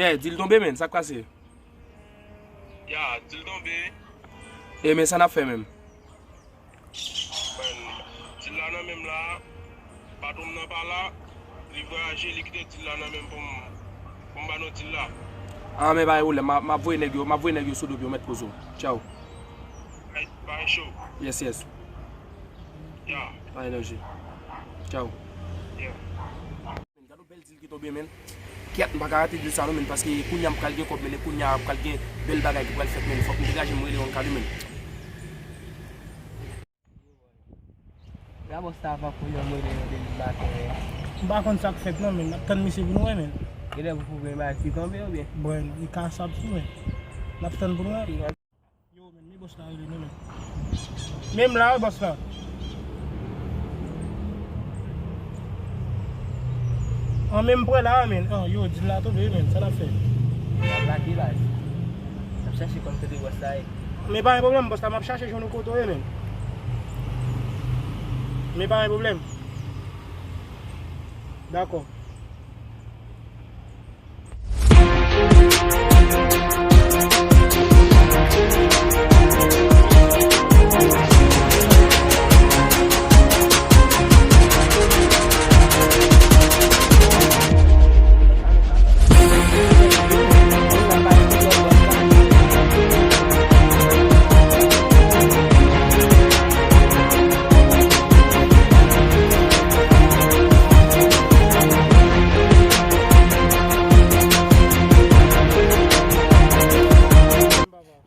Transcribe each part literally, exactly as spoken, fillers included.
Ey, di l tonbe, menn, sa k pase? Ya, di l tonbe. E, men sa n ap fè menm? Bon, di l la nan men m la, patwon m nan pa la, li vwayaje, li kite di l la nan men m pou m, pou m ba nou di l la. Ah, men pa gen pwoblèm, m a, m ap voye nèg yo, m ap voye nèg yo sou do pye w, mèt poze w. Tchaw. Ay, pa cho. Yes, yes. Ya. Pa gen danje. Tchaw. Ya. Men gad yon bèl dil ki tonbe, men. Kèt, m pa ka rate dil sa non, men, paske kounye a m pral gen kòb, men, e kounye a pral gen bèl bagay ki pral fèt, men. Fòk m degaje m rele yon kado, men. Gad bòs la pa pou yon mwen de yon deli maten. M pa konn sa k fèt non, men. N ap tann misye pou nou wè, men. Genlè pou pou gen bagay ki tonbe oubyen? Bon, li ka sab tou, men. N ap tann pou nou wè. Yo, men, men bòs la rele nou, men. Men m la, wi, bòs la. An, men m prè la, wi, men. An, yo, dil la tonbe, wi, men. Sa n ap fè? N ap lage, baz. N ap chache kòm kote bòs la ye. Men pa gen pwoblèm, bòs la, m ap chache jwenn ou kote w ye, men. Men pa gen pwoblèm. Dakò.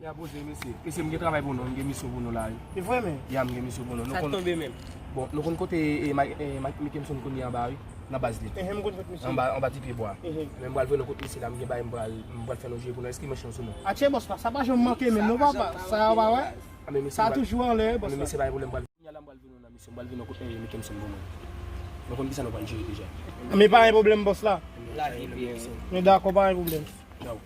Ya poze, mesye. Mesye, m gen travay pou nou, m gen misyon pou nou la, wi. E vre, men? Ya, m gen misyon pou nou. Sa k tonbe menm? Bon, nou konn kote, e, Ma-, e, Ma-, Mickenson konn ye anba, wi, nan baz li. Ehe, m konn kote misye. Anba, anba ti pye bwa. Ehe. Men m pral voye nou kot misye la, m gen bagay m pral, m pral fè nou jwe pou nou. Èske mwen chans ou non? Atche bòs la, sa pa janm manke menm, non, papa. Sa, w pa wè? A, men mesye, sa toujou anlè, bòs la. Men mesye, pa gen pwoblèm, m pral vini la, m pral vini nan misyon, m pral vini kot, e, Mickenson pou mwen. Nou konn kisa nou pral jere deja. Men pa gen pwoblèm, bòs la. Men dakò, pa gen pwoblèm. Yo,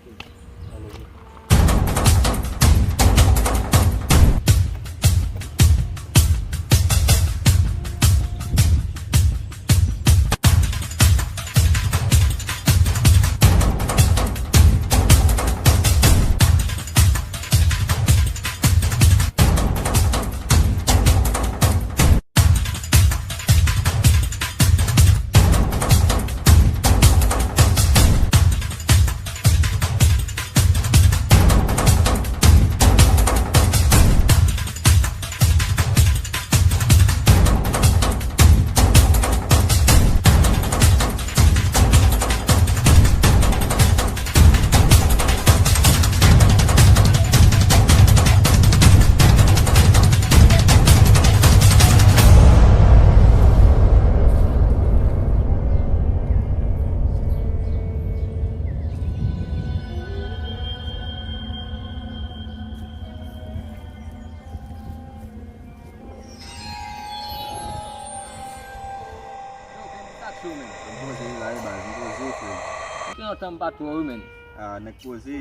men ki sa k cho, men? M poze la, wi, baz, m poze, frè. M gen lontan m pa t wè w, wi, men. Ah, nèg poze.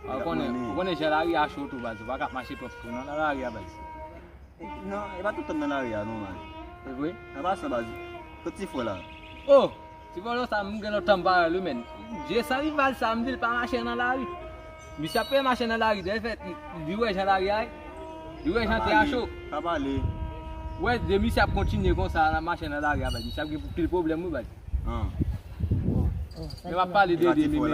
Ah, ou konnen, ou konnen jan lari a cho tou, baz. Ou pa ka ap mache twòp tou, non, nan lari a, baz. Non, e pa tout tan nan lari a, non, baz. E vre? An pasan, baz. Kot ti frè la? Oh! Ti vòlò sa, m gen lontan m pa wè l, wi, men. Je san rival sa, m di l pa mache nan lari. Misye ap peye mache nan lari, dèyè fèt, li, li wè jan lari a ye. Li wè jan tè a cho. Pa pale. Wè, de misye ap kontinye konsa, nan mache nan lari a, baz. Misye ap gen pil pwoblèm, wi, baz. Ah. Men m ap pale de, de, men, men,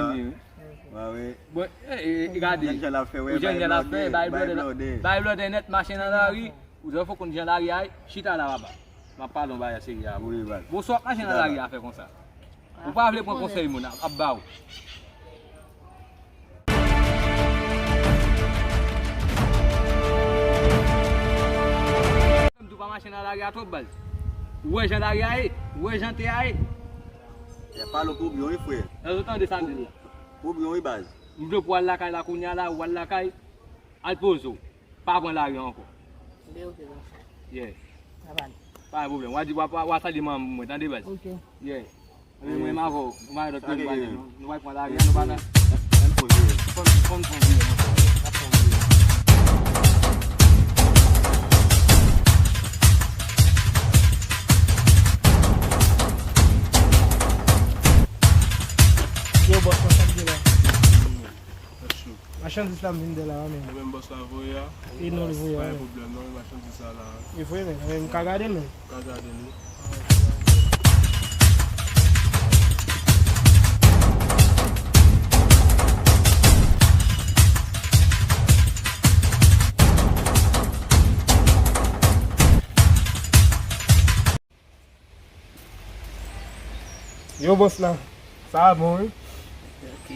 men, wi. Bon, e, e, e, gade. Jan l ap fè, wè, jan l ap fè, bay blòdè, bay blòdè nèt, mache nan lari. Ou fò konn jan lari a ye, chita la, papa. M ap pale yon bagay serye avè w. Wi, baz. Bon, sa w ap mache nan lari a fè konsa. Ou pa vle pran konsèy moun, ap, ap ba w. M di w pa mache nan lari a twòp, baz. Ou wè jan lari a ye? Ou wè jan tè a ye? Y ap pale w pou byen, wi, frè. Èske w tande sa m di w la? Pou byen, wi, baz. M vle pou w al lakay la kounye a la, ou al lakay, al poze w. Pa pran lari a ankò. Be, ok, baz. Yeah. Pa pale. Pa gen pwoblèm. W a di, w a, w a, w a salye manman m pou mwen, tande, baz? Ok. Yeah. Mwen menm avè w, nou pa gen lòt moun pale, non. Nou pa pran lari a, nou pa nan. Fò n, fò n pran vire, non. N ap pran vire. Yo, bòs, sa k gen la? Machandiz la m vin de la, men. Ou menm bòs la voye a? E non, li voye a, men. Pa gen pwoblèm, non, machandiz sa la. E vre, men, men m ka gade l, men. Ka gade l, wi. Yo, bòs la. Sa bon, wi? Ok,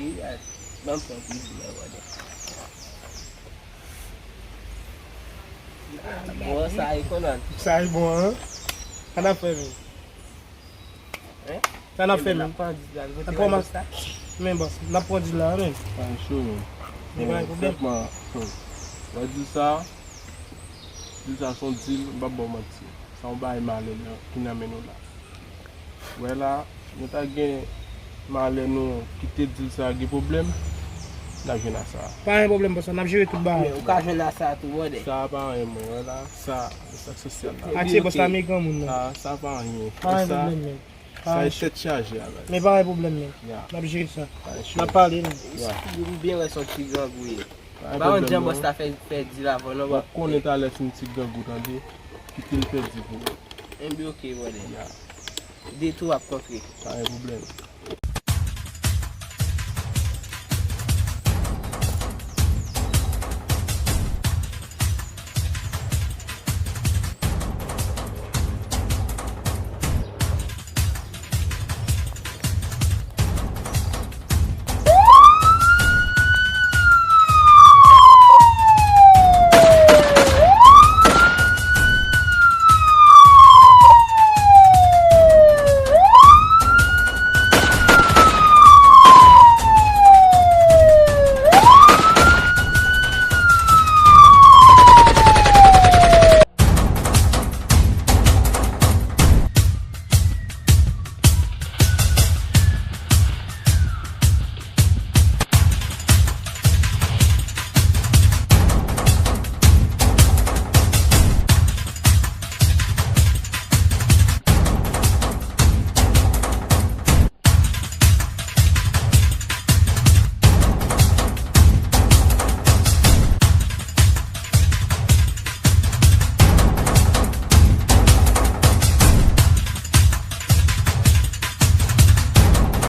ban m pran prizon nan wòd. Bon, sa e konnen. Sa e bon, an? Sa n ap fè, men? Hein? Sa n ap fè, men? N ap pran dil la, n ap pran dil la, men. Pa cho, men. Li pa gen pwoblèm. Sèlman, hmm. Wè dil sa, dil sa se yon dil, m p ap ba w manti. Sa yon bagay malè ki nan men nou la. Wè la, nou ta gen malè nou kite dil sa gen pwoblèm, n ap jwenn a sa. Pa gen pwoblèm, bòs la, n ap jere tout bagay. Men ou ka jwenn a sa tou, brother. Sa pa anyen, mwen, wè la, sa, sa sosyal la. Atire bòs la, men granmoun nan. Sa, sa pa anyen. Pa gen pwoblèm, men. Sa e tèt chaje a, guys. Men pa gen pwoblèm, men. Ya. N ap jere sa. N ap pale, men. Ya. M byen wè se yon ti grangou ye. Pa gen pwoblèm, non. Ba yon jan bòs la fè, fè dil avè w, non, bro. W ap konnen talè se yon ti grangou, tande. Kite l fè dil pou ou. Enben, ok, brother. Ya. De tou ap kontre. Pa gen pwoblèm.